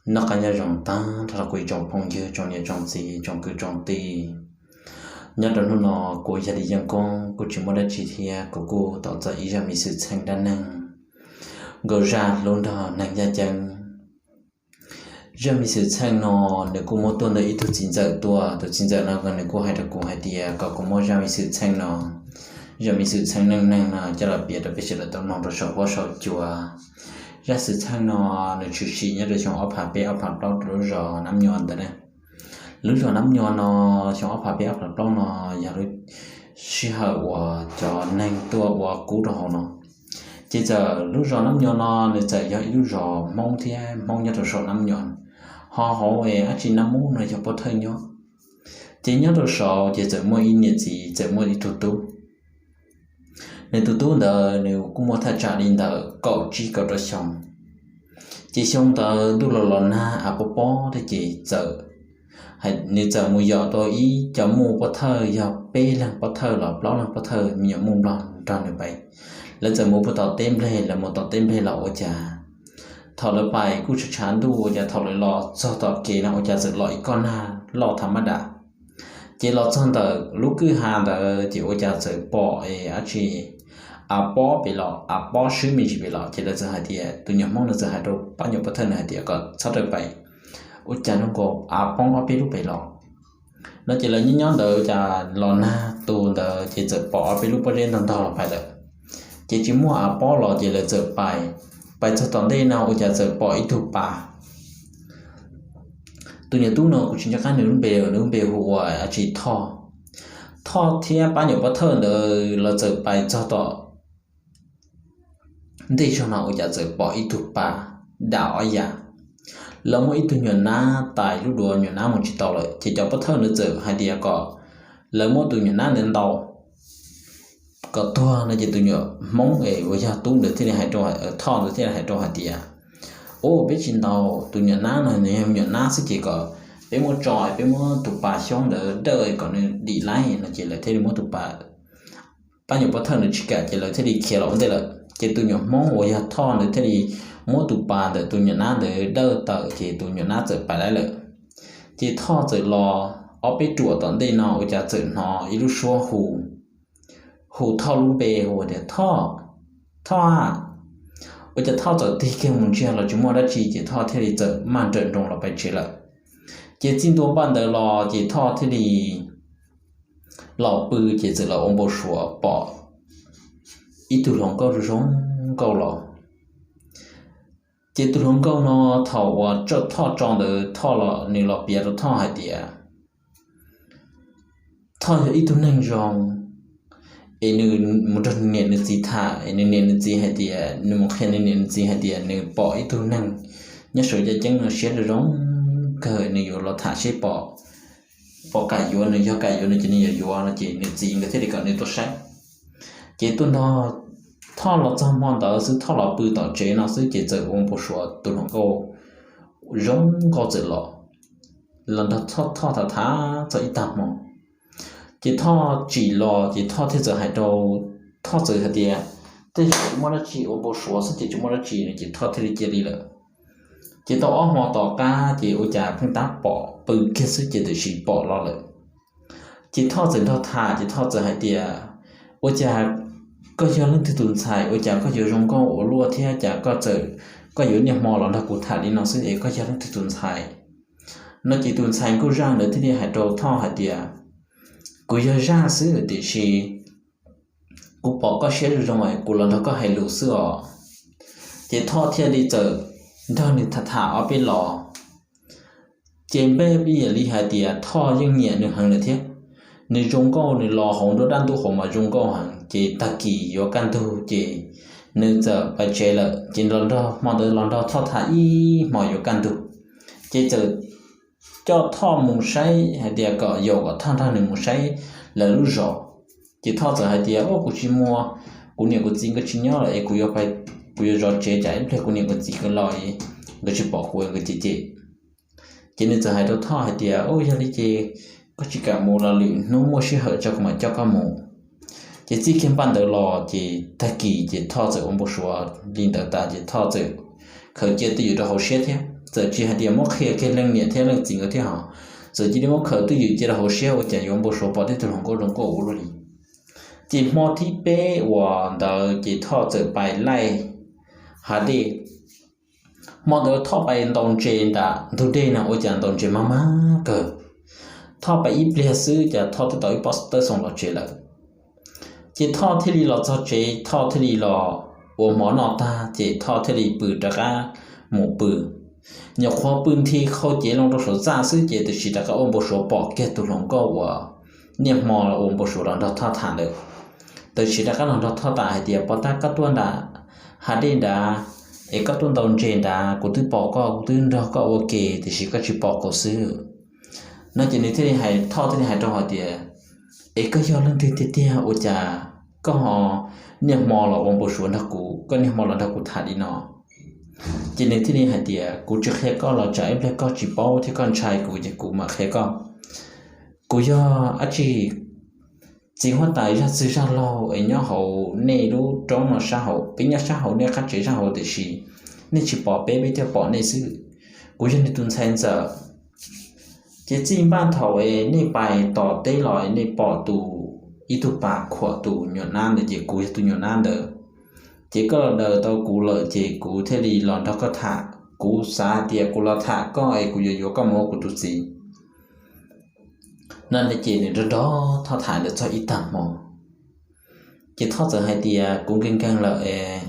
Noj qab nyob zoo tag nrho rau kuv ib tsoom phooj ywg, tsoom niam tsoom txiv, tsoom kwv tsoom tij. Nyob rau hnub no kuv yog Lis Yeej Koob, kuv tsis muaj dab tsi thiab kuv kuj tau txais ib zaj me xwm txheej dab neeg nkaus zaj hlub nrog neeg yaj ceeb. Zaj me xwm txheej no nws kuj muab tuaj ntawm ib tug txiv ntxawm tuaj. Tus txiv ntxawm no nws kuj hais rau kuv hais tias kom kuv muab zaj me xwm txheej no, zaj me xwm txheej neej neeg no coj los piav rau peb sawv daws tau mloog rau saum huab saum cua. Zaj xwm txheej no nws tshwm sim nyob rau xyoo ob phav peb ob phav plaub rau lub zos Nab Nyuam ntawd na. Lub zos Nab Nyuam no, xyoo ob phav peb ob phav plaub no yog lub sij hawm uas cov neeg tuaj ua kub rau hauv no. Ces txawm lub zos Nab Nyuam no nws txawm yog ib lub zos Hmoob thiab Hmoob nyob rau saum Nab Nyuam, ho hauv dab tsi Nab Mub no yog pov thawj nyob. Ces nyob rau saud ces txawm muaj ib niam txiv txawm muaj ib tug tub. Nws tus tub ntawd nws kuj muaj thaj tsam li ntawm kaum tsib kaum rau xyoo. Ces xyoo ntawd ntuj los los nag av pob pob thiab ces txawm, nws txawm mus yos tau ib co muj pov thawj, yog peb leeg pov thawj los plaub leeg pov thawj me nyuam muj nplog nrog nws pais. Lawv txawm mus puag tom teb nplej, lawv mus tom teb nplej los ua cas thaum lawv pais kuj tshav tshav ntuj, ua cas thaum lawv los txog tom kev no ua cas txawm los ib kob nag loj thav mab dam. Ces los txog ntawm lub kwj ha ntawd ces ua cas txawm pom dab tsi av pob pem los, av pob swb me ntsis pem los. Ces lawv txawm hais tias, tus nyuam Hmoob no txawm hais rau pab nyuam pov thawj nws hais tias kom txhob rawm pais, ua cas zoo nkaus av poob ob peb lub pem los no. Ces lawv nyob nyob ntawd ua cas los nag tu ntawd ces txawm pom ob peb lub pob zeb ntog ntog los pais lawm. Ces tsis muaj av pob los ces lawv txawm pais, pais txog tom ntej no ua cas txawm pom ib tug pas. Tus nyuam tub no kuv tsis nco qab nws lub npe, nws lub npe hu ua dab tsi, Thoj. Thoj thiab pab nyuam pov thawj ntawd lawv txawm pais txog tom ntej zog no ua cas txawm pom ib tug pas dam ob yam. Lawv muab ib tug nyuam nab tais lub duav, nyuam nab mus tsis tau lawm. Ces cov pov thawj ntawd txawm hais tias kom lawv muab tus nyuam nab ntawd ntaus kom tuag no. Ces tus nyuam Hmoob es uas yog tub ntawd thiaj li hais rau, Thoj ntawd thiaj li hais rau hais tias, Ub, peb tsis ntaus, tus nyuam nab no nws yog nyuam nab xwb ces kom peb muab tso, peb muab tus pas xyoob ntawd dawj kom nws dim laib no. Ces lawv thiaj li muab tus pas, pab nyuam pov thawj ntawd tsis kam ces lawv thiaj li khiav los ua ntej lawm. Ces tus nyuam Hmoob uas yog Thoj ntawd thiaj li muab tus pas ntawm tus nyuam nab ntawd dawj tawm ces tus nyuam nab txawm pais laib lawm. Ces Thoj txawm los ob peb ruam tom ntej no ua cas txawm hnov ib lub suab hu, hu Thoj lub npe hu tias, Thoj, Thoj a. Ua cas Thoj txawm tig kiag mus ntsia los tsis muaj dab tsi ces Thoj thiaj li txawm maj nrawm nroos los pais tsev lawm. Ces txij ntua npaj ntawd los ces Thoj thiaj li los pw ces txawm los ua npau suav pom ib tug hluas nkauj zoo nkauj los. Ces tus hluas nkauj no thaum uas Thoj tso ntawd, Thoj los, nws los piav rau Thoj hais tias Thoj yog ib tug neeg zoo, es nws mus nrog nws niam nws txiv tham es nws niam nws txiv hais tias, nws mus qhia nws niam nws txiv hais tias nws pom ib tug neeg nyob saum yaj ceeb no siab zoo zoo kawg, nws yuav los tham seb pom, pom kam yuav nws, yog kam yuav nws ces nws yuav yuav no. Ces nws txiv nkawd thiaj li kom nws tuaj saib. Ces tuaj nrog Thoj los txog hmo ntawd xwb, Thoj los pw tom tsev no xwb ces txawm ua npau suav tus hluas nkauj zoo nkauj txawm los, los nrog Thoj tham tham txog ib tag hmo. Ces Thoj tsim los ces Thoj thiaj txawm hais rau, Thoj txawm hais tias, Tej zaum muaj dab tsi, ua npau suav xwb ces tsis muaj dab tsi no. Ces Thoj thiaj li cia li lawm. Ces tau ob hmo tom qab ces ua cas pheej tab pom, pw kiag xwb ces tam sim pom los lawm. Ces Thoj txawm nrog tham ces Thoj txawm hais tias, Ua cas koj yog leej twg tus ntxhais, ua cas koj yuav zoo nkauj ua luaj thiab cas koj txawm, koj yuav niaj hmo los nrog kuv tham li no xwb es koj yog leej twg tus ntxhais no? Ces tus ntxhais nkauj zaj ntawd thiaj li hais rau Thoj hais tias, Kuv yog zaj xwb tiam sis kuv pom koj siab zoo zoo es kuv los nrog koj hais lus xwb os. Ces Thoj thiaj li txawm nrog nws tham tham ob peb los. Ces npaj pib yam li hais tias Thoj yeej nyiam nws heev lawm thiab. Nws zoo nkauj, nws los hauv nruab dab ntub hauv mas zoo nkauj heev. Ces tag kis yuav kaj ntug ces nws txawm pais tsev lawm. Ces los nrog, hmo ntawd los nrog Thoj tham ib hmos yuav kaj ntug, ces txawm coj Thoj mus saib hais tias kom yaum kom Thoj nrog nws mus saib lawv lub zos. Ces Thoj txawm hais tias, Ua kuv tsis muaj, kuv niam kuv txiv nkawd tsis nyob lawm es kuv yuav, kuv yuav zov tsev tsam ib pliag kuv niam kuv txiv nkawd los nkawd tsis pom kuv nkawd cem cem. Ces nws txawm hais rau Thoj hais tias, Ua yog li ces koj tsis kam mus los lwm hnub muaj sij hawm tso kuv mam coj koj mus. Ces txij kiag npaj ntawd los ces tag kis ces Thoj txawm ua npau suav li ntawd tas ces Thoj txawm khaws cia twj ywm rau hauv siab thiab. txawm tsis hais tias muab qhia kiag leej niam thiab leej txiv nkawd thiab hos, txawm cia li muab khaws twj ywm cia rau hauv siab ua cas yuav npau suav pom tej tug hluas nkauj zoo nkauj ua luaj li. Ces hmo thib peb uas ntawd ces Thoj txawm pais laij hav dej. Hmo ntawd Thoj pais ntaus ntses nram ntug dej no ua cas ntaus ntses mag mag kawg. Thoj pais ib pliag xwb cas Thoj twb tau ib pob tawb xoo los tsev lawm. Ces Thoj thiaj li los txog tsev, Thoj thiaj li los ua hmo noj tag ces Thoj thiaj li pw rov qab mus pw. Nyuam qhuav pw nthi qhau cev loo rau saum txaj xwb ces tam sim rov qab ua npau suav pom kiag tus hluas nkauj uas niaj hmo ua npau suav los nrog Thoj tham ntawd. Tam sim rov qab los nrog Thoj tham hais tias, pov tab koj tuaj nram hav dej nrad es koj tuaj ntaus ntses nrad, kuv twb pom koj, kuv twb nrog koj ua ke tiam sis koj tsis pom kuv xwb. No ces nws thiaj li hais, Thoj thiaj li hais rau hais tias, es koj yog leej twg tiag tiag ua cas koj ho niaj hmo los ua npau suav nrog kuv, koj niaj hmo los nrog kuv tham li no? Ces nws thiaj li hais tias, kuv tsis qhia koj los tsam ib pliag koj tsis paub thiab koj ntshai kuv ces kuv mam qhia koj. Kuv yog dab tsi, txiv huab tais zaj txwg zaj laug es nyob hauv nej lub roob no sab hauv, peb nyob sab hauv nej qab tsev sab hauv tiam sis nej tsis pom peb, peb thiaj pom nej xwb. Kuv yog nws tus ntxhais ntxawm. Ces txij npaj thaum es nej pais tom teb los es nej pom tus, ib tug pas khuam tus nyuam nab ntawd ces kuv yog tus nyuam nab ntawd. Ces koj los daws tau kuv lawm ces kuv thiaj li los nrog koj tham. Kuv xav tias kuv los tham koj es kuv yuav yuav koj mus ua kuv tus txiv. No ces nws nrog nrog Thoj tham ntawd txog ib tag hmo, ces Thoj txawm hais tias, kuv nkees nkees lawm es.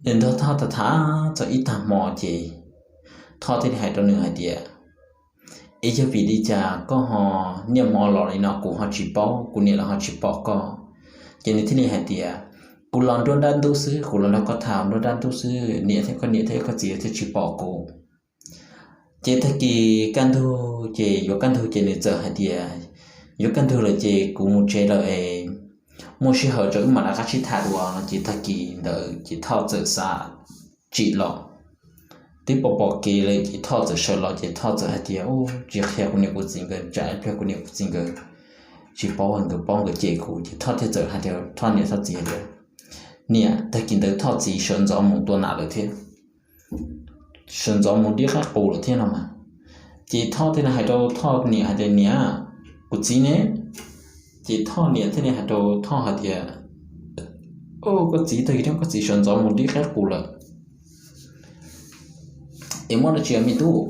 Nws nrog Thoj tham tham txog ib tag hmo ces Thoj thiaj li hais rau nws hais tias, es yog vim li cas koj ho niaj hmo los li no kuv ho tsis paub, kuv niam los ho tsis pom koj? Ces nws thiaj li hais tias, kuv los nruab nrab ntub xwb, kuv los nrog koj tham nruab nrab ntub xwb, niam thiab koj niam thiab koj txiv thiaj tsis pom kuv. Ces tag kis kaj ntug ces yuav kaj ntug ces nws txawm hais tias, yuav kaj ntug lawm ces kuv mus tsev lawm es, muaj sij hawm rau wb mam rov qab sib tham dua no. Ces tag kis ntawd ces Thoj txawm xav tsim los, twb pom pom kev lawm ces Thoj txawm sawv los ces Thoj txawm hais tias, u, tsis qhia kuv niam kuv txiv nkawd tsam ib pliag kuv niam kuv txiv nkawd tsis paub, nkawd paub nkawd cem kuv. Ces Thoj thiaj txawm hais tias, Thoj niam Thoj txiv hais tias, niam, tag kis ntawd Thoj txiv sawv ntxov mus tua nas lawm thiab, sawv ntxov mus dib qaib qus lawm thiab no mas. Ces Thoj thiaj li hais rau Thoj niam hais tias, niam, kuv txiv ne? Ces Thoj niam thiaj li hais rau Thoj hais tias, koj txiv, tag kis koj txiv sawv ntxov mus dib qaib qus lawm es muab dab tsi me tub?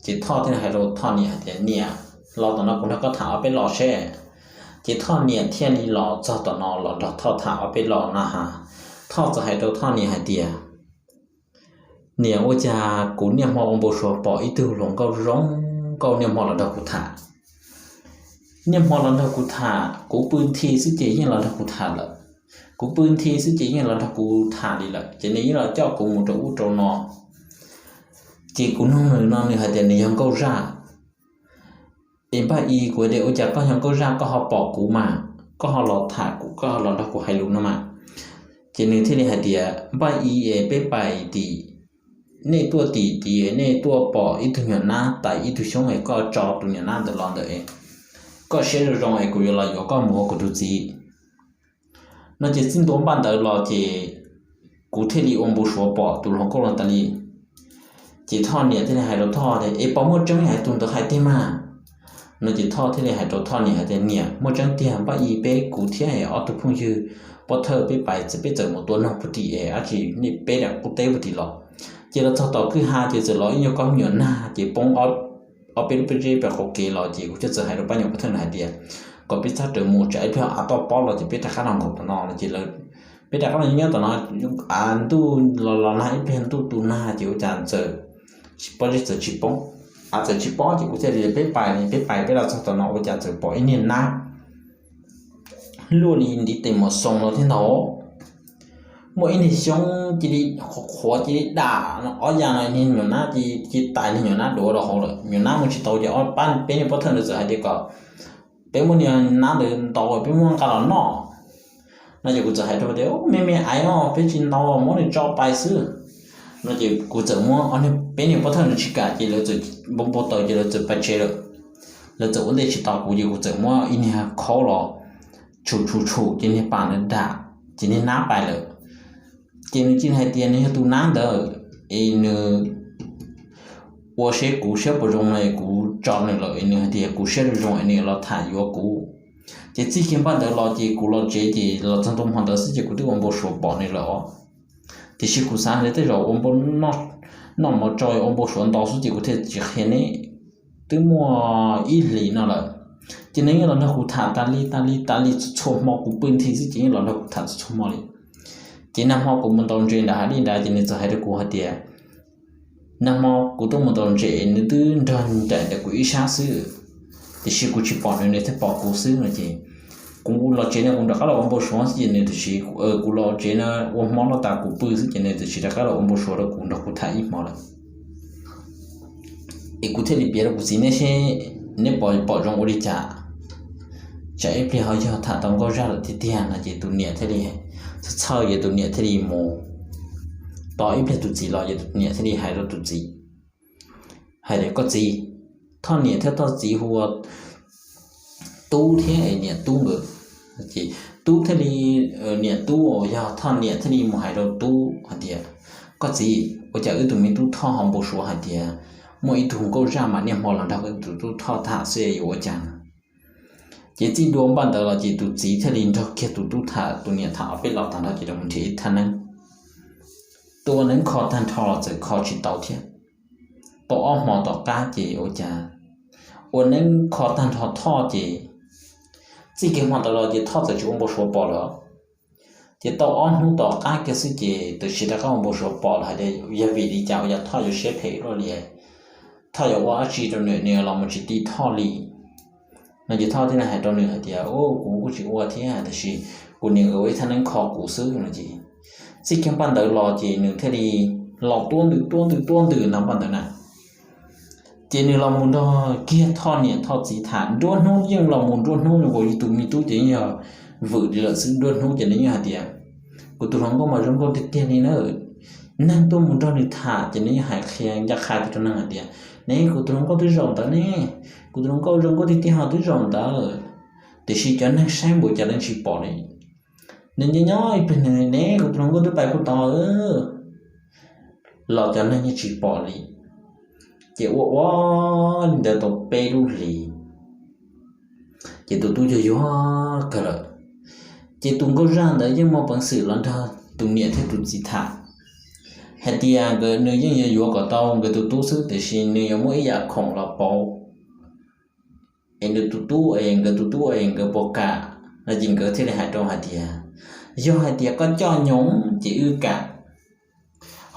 Ces Thoj thiaj li hais rau Thoj niam hais tias, niam, los tom no kuv nrog koj tham ob peb lo seb. Ces Thoj niam thiaj li los txog tom no los nrog Thoj tham ob peb lo na has. Thoj txawm hais rau Thoj niam hais tias, niam, ua cas kuv niaj hmo ua npau suav pom ib tug hluas nkauj zoo nkauj niaj hmo los nrog kuv tham. Niaj hmo los nrog kuv tham, kuv pw nthi xwb ces yeej los nrog kuv tham lawm. Kuv pw nthi xwb ces yeej los nrog kuv tham li lawm ces nws yeej los coj kuv mus rau ub rau no. Ces kuv nug nws no nws hais tias nws yog nkauj zaj. Es npaj i kuv tias, ua cas koj yog nkauj zaj koj ho pom kuv mas, koj ho los tham kuv, koj ho los nrog kuv hais lus no mas. Ces nws thiaj li hais tias, npaj i es peb pais tim, nej tuaj tim tid nej tuaj pom ib tug nyuam nab tais ib tug xyoob es koj tso tus nyuam nab ntawd los ntawm es, koj siab zoo zoo es kuv yuav los yuav koj mus ua kuv tus txiv. No ces txij ntua npaj ntawd los ces kuv thiaj li ua npau suav pom tus hluas nkauj no tas li. Ces Thoj niam thiaj li hais rau Thoj tias, es puas muaj tseeb yam tus ntawd hais tiag mas? No ces Thoj thiaj li hais rau Thoj niam hais tias, niam, muaj tseeb tiag, npaj i peb kuv thiab ob tug phooj ywg pov thawj peb pais txawm peb txawm mus tua noog puag tim es dab tsi nej peb daim qub teb puag tim los. Ces los txog tom kwj ha ces txawm los ib nyuag kob me nyuam nag ces poob ob peb lub pob zeb pem qaum kev los ces kuv thiaj txawm hais rau pab nyuam pov thawj no hais tias, kom peb txhob rawm mus tsam ib pliag av toj pob los ces peb rov qab los nkaum tom no no ces peb rov qab los nyob tom no, av ntuj los los nag ib pliag ntuj tu nag ces ua cas txawm pob zeb txawm tsis poob, av txawm tsis pob ces kuv thiaj li peb pais, peb pais peb los txog tom no ua cas txawm pom ib niag nab luaj li ntiv tes mos xoo no thiab ntag. Muaj ib niag xyoob cia li qhuav cia li dam ob ya no niag nyuam nab cia li tais niag nyuam nab duav rau hauv lawm. Nyuam nab mus tsis tau ces ob pab peb niag pov thawj ntawd txawm hais tias kom peb muab niag nab ntawd ntaus peb muab nqa los noj. No ces kuv txawm hais rau tias, me me aiv os, peb tsis ntaus, muab nws tso pais xwb. No ces kuv txawm muab, peb niag pov thawj ntawd tsis kam ces lawv txawm npau npau taws ces lawv txawm pais tsev lawm. Lawv txawm ua ntej tsis tos kuv ces kuv txawm muab ib niag khaub los tshum tshum tshum ces niag pas ntawd dam ces niag nab pais lawm. Ces nws cia li hais tias nws yog tus nab ntawd. es nws ua seb kuv siab puas zoo no es kuv tso nws lawm es nws hais tias kuv siab zoo zoo es nws los tham yuav kuv. Ces txij kiag npaj ntawd los ces kuv los tsev ces los txog ntua hmo ntawd xwb ces kuv twb ua npau suav pom nws lawm os. Tiam sis kuv xav hais tias tej zaum ua npau, noj mov tso ua npau suav nto xwb ces kuv thiaj tsis qhia neb. Twb muaj ib hlis no lawm, ces nws yeej los nrog kuv tham tas li tas li tas li txhua txhua hmo, kuv pw nthi xwb ces yeej los nrog kuv tham txhua txhua hmo li. Ces nag hmo kuv mus ntaus ntses nram hav dej nrad ces nws txawm hais rau kuv hais tias, nag hmo kuv tuaj mus ntaus ntses nws twb nrog nraim ntawm kuv ib sab xwb, tiam sis kuv tsis pom nws, nws thiaj pom kuv xwb no ces kuv los tsev no kuv rov qab los ua npau suav xwb ces nws tam sim, kuv los tsev no ua hmo noj tas kuv pw xwb ces nws tam sim rov qab los ua npau suav rau kuv nrog kuv tham ib hmo lawm. Es kuv thiaj li piav rau kuv txiv neb seb neb pom, pom zoo ua li cas, tsam ib pliag ho yog tham tau nkauj zaj lawm tiag tiag no ces tus niam thiaj li txhawj txhawj ces tus niam thiaj li mus tos ib pliag tus txiv los ces tus niam thiaj li hais rau tus txiv hais tias, koj txiv, Thoj niam thiab Thoj txiv hu ua Tub thiab es niam Tub nkawd. Ces Tub thiaj li, niam Tub uas yog Thoj niam thiaj li mus hais rau Tub hais tias, koj txiv, ua cas wb tus me tub Thoj ho npau suav hais tias muaj ib tug nkauj zaj mas niaj hmo los nrog wb tus tub Thoj tham xwb yuav ua cas? Ces txij dua npaj ntawd los ces tus txiv thiaj li nrog kiag tus tub tham, tus niam tham ob peb los tag nrho ces mus nrhiav ib thaj neeb. Tus ua neeb kho tag nrho los txawm kho tsis tau thiab. Tau ob hmo tom qab ces ua cas ua neeb kho tag nrho Thoj ces txij kiag hmo ntawd los ces Thoj txawm tsis ua npau suav pom lawm. Ces tau ob hnub tom qab kiag xwb ces tam sim rov qab ua npau suav pom lawm hais tias yog vim li cas ua cas Thoj yuav siab phem luaj li, Thoj yuav ua dab tsi rau nws, nws los mus tsis ti Thoj li no ces Thoj thiaj li hais rau nws hais tias, kuv kuj tsis ua thiab, tiam sis kuv niam nkawd ua ib thaj neeb kho kuv xwb no ces txij kiag npaj ntawd los ces nws thiaj li los tuab ntws tuab ntws tuab ntws nram npaj ntawd na. Ces nws los mus nrog kiag Thoj niam Thoj txiv tham nruab hnub, yeej los mus nruab hnub, nkaus li tus me tub ces yeej yog vwm li lawm xwb. Nruab hnub ces nws yeej hais tias, kuv tus hluas nkauj mas zoo nkauj tiag tiag li na. Neeg tuaj mus nrog nws tham ces nws yeej hais qhia ncaj qha rau neeg hais tias, ne, kuv tus hluas nkauj twb zaum ntawd ne, kuv tus hluas nkauj zoo nkauj tiag tiag ho twb zaum ntawd, tiam sis cov neeg saib npaum cas leej tsis pom li. Nws nyob nyob ib pliag nws, ne, kuv tus hluas nkauj twb pais kuj tod los cov neeg yeej tsis pom li. Ces ua ua li ntawd tau peb lub hlis, ces tus tub yog yuag kawg lawm. Ces tus nkauj zaj ntawd yeej muaj peev xwm los nrog tus niam thiab tus txiv tham hais tias nkawd, nws yeej yuav yuav kom tau nkawd tus tub xwb, tiam sis nws yuav muab ib yam khoom los pauv es nws tus tub es nkawd tus tub es nkawd puas kam no ces nkawd thiaj li hais rau hais tias, yog hais tias koj coj nyoos ces wb kam,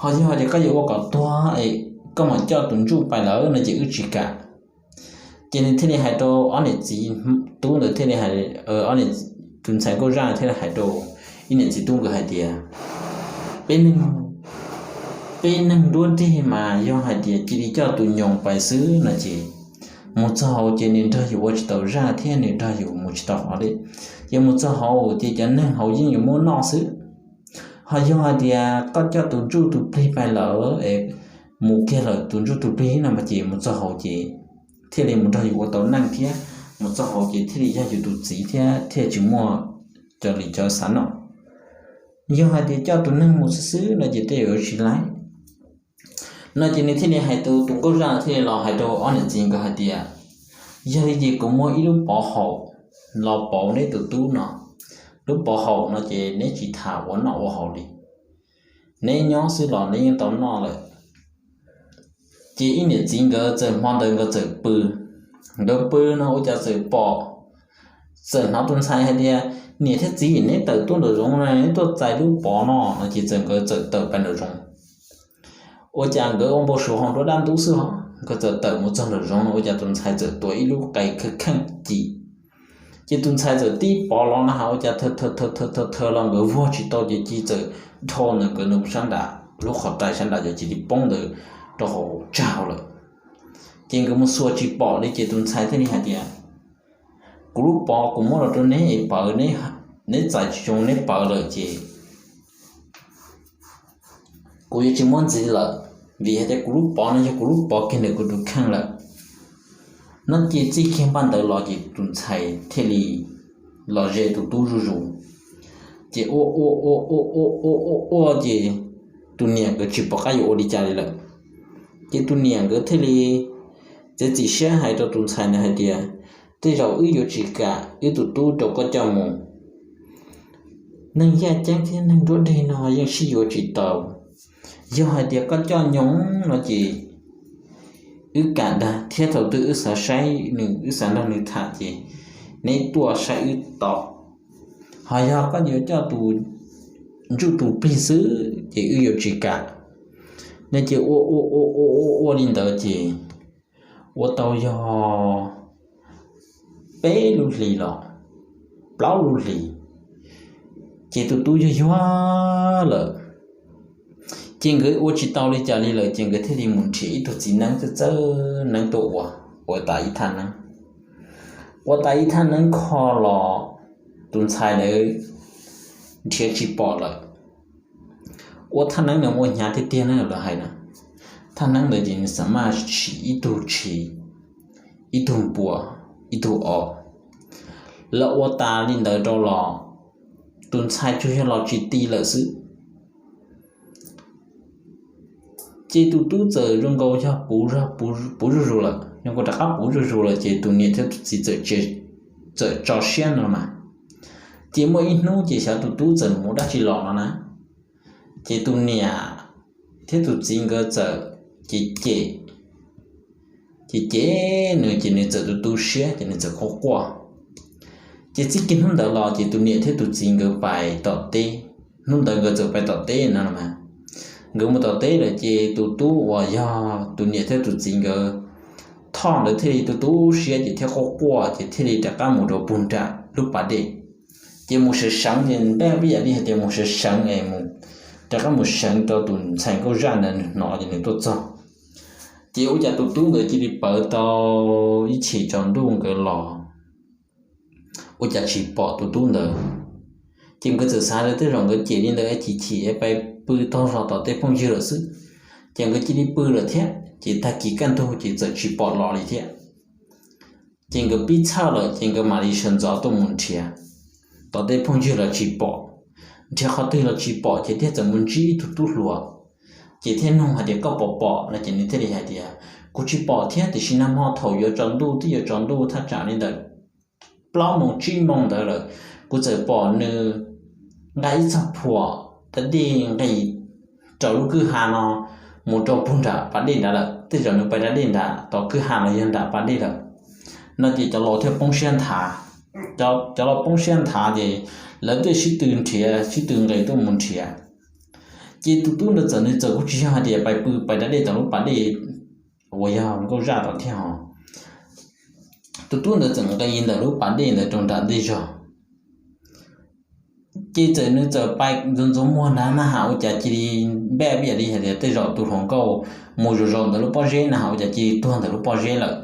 ho yog hais tias koj yuav ua kom tuag es koj mam coj tus ntsuj pais lawm no ces wb tsis kam. Ces nws thiaj li hais rau ob niam txiv tub ntawd thiaj li hais, ob niam, tus ntxhais nkauj zaj thiaj li hais rau ib niam txiv tub nkawd hais tias, peb neeg, peb neeg nruab nreg mas yog hais tias cia li coj tus nyoos pais xwb no ces mus txog hauv ces nws nrog yus ua tsis tau zaj thiab nws nrog yus mus tsis tau qhov li. Ces mus txog hauv ces cov neeg hauv yeej yuav muab noj xwb. Ho yog hais tias koj coj tus ntsuj tus plig pais lawm es mus kiag lawm tus ntsuj tus plig no mas ces mus txog hauv ces thiaj li mus nrog yus ua tau neej thiab mus txog hauv ces thiaj li yog yus tus txiv thiab thiaj tsis muaj cov li cov xav no. Yog hais tias coj tus neeg mus xwb xwb no ces tej zaum yuav tsis laib. No ces nws thiaj li hais, tus tus nkauj zaj thiaj li los hais rau ob niam txiv nkawd hais tias, yog li ces kuv muab ib lub pov haum los pauv neb tus tub no. Lub pov haum no ces neb tsis tham ua noj ua haus li, neb nyob xwb los neb yeej tau noj lawm. Ces ib niam txiv nkawd txawm hmo ntawd nkawd txawm pw. Nkawd pw no ua cas txawm pom, txawm hnov tus ntxhais hais tias, niam thiab txiv, neb tawm tuaj nraum zoov no, neb tuaj txais lub pov no no ces txawm nkawd txawm tawm pais nraum zoov. Ua cas nkawd ua npau suav hauv nruab dab ntub xwb ho, nkawd txawm tawm mus txog nraum zoov no ua cas tus ntxhais txawm tuav ib lub qe kheej kheej ci. Ces tus ntxhais txawm tib pov los na has ua cas thawv thawv thawv thawv los nkawd vog tsis tau ces ci txawm dhau ntawm nkawd sab nram, lub qhov rai sab nram ces cia li poob ntawd rau hauv tsag lawm. Ces nkawd mus xuas tsis pom li ces tus ntxhais thiaj li hais tias, kuv lub pov kuv muab los rau neb es pawv, neb txais tsis zoo neb pawv lawm ces kuv yuav tsis muab ntxiv lawm, vim hais tias kuv lub pov no yog kuv lub pov kiag ntawm kuv tus kheej lawm. No ces txij kiag npaj ntawd los ces tus ntxhais thiaj li los ze tus tub zuj zus. Ces ua ua ua ua ua ua ua ces tus niam nkawd tsis pom qab yuav ua li cas li lawm. Ces tus niam nkawd thiaj li txiav txim siab hais rau tus ntxhais ntawd hais tias, tej zaum wb yuav tsis kam wb tus tub rau koj coj mus. Neeg yaj ceeb thiab neeg nruab deg no yeej sib yuav tsis tau. Yog hais tias koj coj nyob no ces wb kam dag thiab thaum twg wb xav saib nws, wb xav nrog nws tham ces neb tuaj saib wb tau. Ho yog koj yuav coj tus ntsuj tus plig xwb ces wb yuav tsis kam. Nej ces ua ua ua ua ua ua li ntawd ces ua tau yog peb lub hlis los plaub lub hlis, ces tus tub yog yuag lawm. Ces nkawd ua tsis tau li cas li lawm ces nkawd thiaj li mus nrhiav ib tug txiv neeb txawj txawj neeb tuaj ua, ua tas ib thaj neeb. Ua tas ib thaj neeb kho los tus ntxhais ntawd nrhiav tsis pom lawm. Ua thaj neeb ntawd ua hnyav tiag tiag na lawv hais na. Thaj neeb ntawd ces nws xam maj sim ib tug tshis, ib tug npua, ib tug os. Lawv ua tas li ntawd rau los tus ntxhais tsuas yog los tsis ti lawm xwb. Ces tus tub txawm zoo nkaus yog puv zuj zus lawm, zoo nkaus rov qab puv zuj zus lawm ces tus niam thiab tus txiv txawm tso siab no mas. Ces muaj ib hnub ces xyov tus tub txawm mus dab tsi los no na, ces tus niam thiab tus txiv nkawd txawm cem cem, ces cem nws ces nws txawm tu tu siab ces nws txawm quaj quaj. Ces txij kiag hnub ntawd los ces tus niam thiab tus txiv nkawd pais tom teb. Hnub ntawd nkawd txawm pais tom teb no mas, nkawd mus tom teb lawm ces tus tub uas yog tus niam thiab tus txiv nkawd Thoj ntawd thiaj li tu tu siab ces thiaj quaj quaj ces thiaj li rov qab mus rau puag nram lub pas dej. Ces mus sawv seev ces npaj peb yam li hais tias mus sawv seev es rov qab mus seev rau tus ntxhais nkauj zaj ntawd nws hnov ces nws tuaj txog. Ces ua cas tus tub ntawd cia li pawv tau ib chim tsaus ntuj nkawd los ua cas tsis pom tus tub ntawd. Ces nkawd txawm xav tias tej zaum nkawd cem li ntawd es chim chim es pais pw tog zog tom tej phooj ywg lawm xwb. Ces nkawd cia li pw lawm thiab ces tag kis kaj ntug ces txawm tsis pom los li thiab. Ces nkawd pib txhawj lawm ces nkawd mam li sawv ntxov tuaj mus nrhiav tom tej phooj ywg los tsis pom, nrhiav qhov twg los tsis pom ces thiaj txawm mus ntsib ib tug tub hluas. Ces thiaj nug hais tias koj pom pom no ces nws thiaj li hais tias kuv tsis pom thiab tiam sis nag hmo thaum yuav tsaus ntuj twb yuav tsaus ntuj thaj tsam li ntawm plaub moos tsib moos ntawd lawm, kuv txawm pom nws nqa ib txoj phuam da dej nqis rau lub kwj ha no mus rau puag nram pas dej nrad lawm. Tej zaum nws pais da dej nrad tom kwj ha los yog nram pas dej lawm no ces cov laus thiaj poob siab nthav. Cov laus poob siab nthav ces lawv thiaj sib tw nrhiav sib tw nqis tuaj mus nrhiav. Ces tus tub ntawd txawm nws txawm kuj tsis yog hais tias pais pw pais da dej tom lub pas dej uas yog nkauj zaj tom thiab ho. Tus tub ntawd txawm nqis ntawm lub pas dej ntawd rau nram ntej zog. Ces txawm nws txawm pais ntxuav ntxuav muag nrad na has ua cas cia li npaj pib yam li hais tias tej zaum tus hluas nkauj mus zaum zaum ntawm lub pob zeb na has ua cas cia li tuag ntawm lub pob zeb lawm.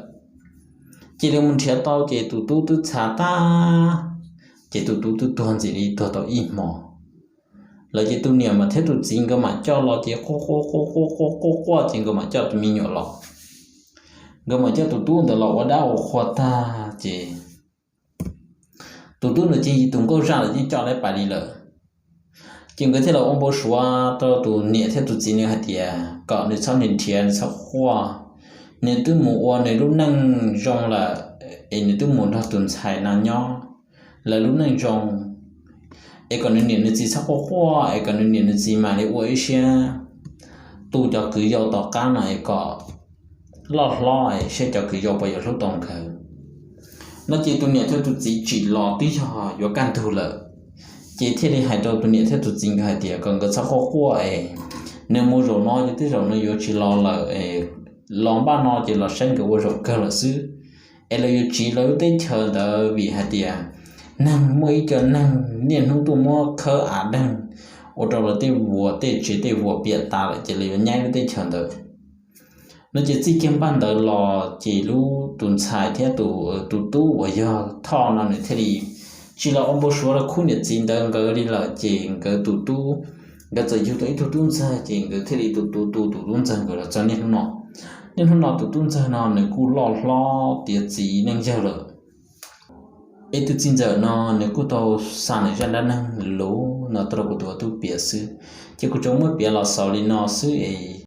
Ces lawv mus nrhiav tau ces tus tub twb txhav tag, ces tus tub twb tuag ntxim li tuag tau ib hmo lawm. Ces tus niam mas thiab tus txiv nkawd mam coj los ces quaj quaj quaj quaj quaj quaj quaj ces nkawd mam coj tus me nyuam los. Nkawd mam coj tus tub ntawd los ua dab ua qhua tag ces tus tub ntawd ces tus nkauj zaj lawm yeej coj lawv pais li lawm. Ces nkawd thiaj los ua npau suav rau tus niam thiab tus txiv nws hais tias kom nws txhob nrhiav nrhiav nws txhob quaj, nws twb mus ua nws lub neej zoo lawm, es nws twb mus nrog tus ntxhais no nyob lawv lub neej zoo, es kom nws niam nws txiv txhob quaj quaj es kom nws niam nws txiv mam li ua ib siab tu cov kwv yau tom qab no es kom loj hlob es saib cov kwv yau puas yuav hlub tau nkawd no. Ces tus niam thiab tus txiv tsim los twb yog yuav kaj ntug lawm, ces thiaj li hais rau tus niam thiab tus txiv nkawd hais tias kom nkawd txhob quaj quaj es nws mus zaum no ces tej zaum nws yuav tsis los lawm, los npaj no ces los saib nkawd ua zaum kawg lawm xwb. Es lawv yuav tsiv lawv lub teb chaws ntawd vim hais tias neeg muaj ib co neeg niaj hnub tuaj muab khawb av deeg ua rau lawv tej vuas tej tsev tej vuas piam tas lawm ces lawv yuav nyaib lub teb chaws ntawd no. Ces txij kiag npaj ntawd los ces lub tus ntxhais thiab tus tub uas yog Thoj no nws thiaj li tsis los ua npau suav rau khub niam txiv ntawd nkawd li lawm ces nkawd tus tub, nkawd txawm yug tau ib tug tub ntxawg ces nkawd thiaj li tu tu tu tus tub ntxawg nkawd los txog niaj hnub no. Niaj hnub no tus tub ntxawg no nws kuj loj hlob tiav txiv neej yawg lawm. Es tus txiv ntxawm no nws kuj tau xa nws zaj dab neeg lus no tuaj rau kuv tus ua tub piav xwb. Ces kuv tsuas muab piav los xaus li no xwb es